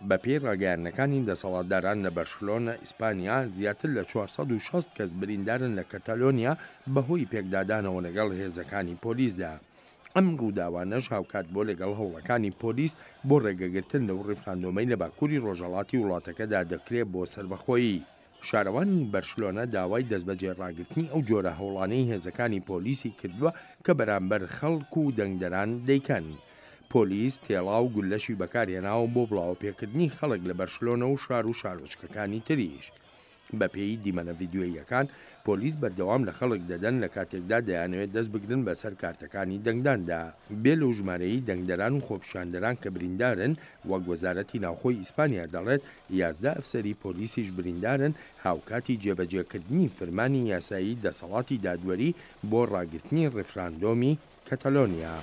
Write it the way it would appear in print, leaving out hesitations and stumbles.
بەپێی ڕاگەیاندنەکانی دەسەڵاتداران لە بەرشلۆنە، ئیسپانیا، زیاتر لە 460 کەس بریندارن لە کەتەلۆنیا بەهۆی پێکدادانەوە لەگەڵ هێزەکانی پۆلیسدا. ئەم ڕووداوانەش هاوکات بووە لەگەڵ هەوڵەکانی پۆلیس بۆ ڕێگەگرتن لەو ڕیفراندۆمەی لە باکووری ڕۆژهەڵاتی وڵاتەکەدا دەکرێت بۆ سەربەخۆیی. شارەوانی بەرشلۆنە داوای دەستبەجێ ڕاگرتنی ئەو جۆرە هەوڵانەی هێزەکانی پۆلیسی کردووە کە بەرامبەر خەڵک و دەنگدەران دەیکەن. پۆلیس تێڵا و گوللەشی بەکارهێناوە بۆ بڵاوەپێکردنی خەڵک لە بەرشلۆنە و شار و شارۆچکەکانی تریش. بەپێی دیمەنە ڤیدیۆییەکان، پۆلیس بەردەوام لە خەڵک دەدەن لە کاتێکدا دەیانەوێت دەست بگرن بەسەر کارتەکانی دەنگداندا. بێ لەو ژمارەی دەنگدەران و خۆپیشاندەران کە بریندارن، وەک وەزارەتی ناوخۆی ئیسپانیا دەڵێت، 11 ئەفسەری پۆلیسیش بریندارن، هاوکاتی جێبەجێکردنی فرمانی یاسایی دەسەڵاتی دادوەری بۆ ڕاگرتنی ڕیفراندۆمی کەتەلۆنیا.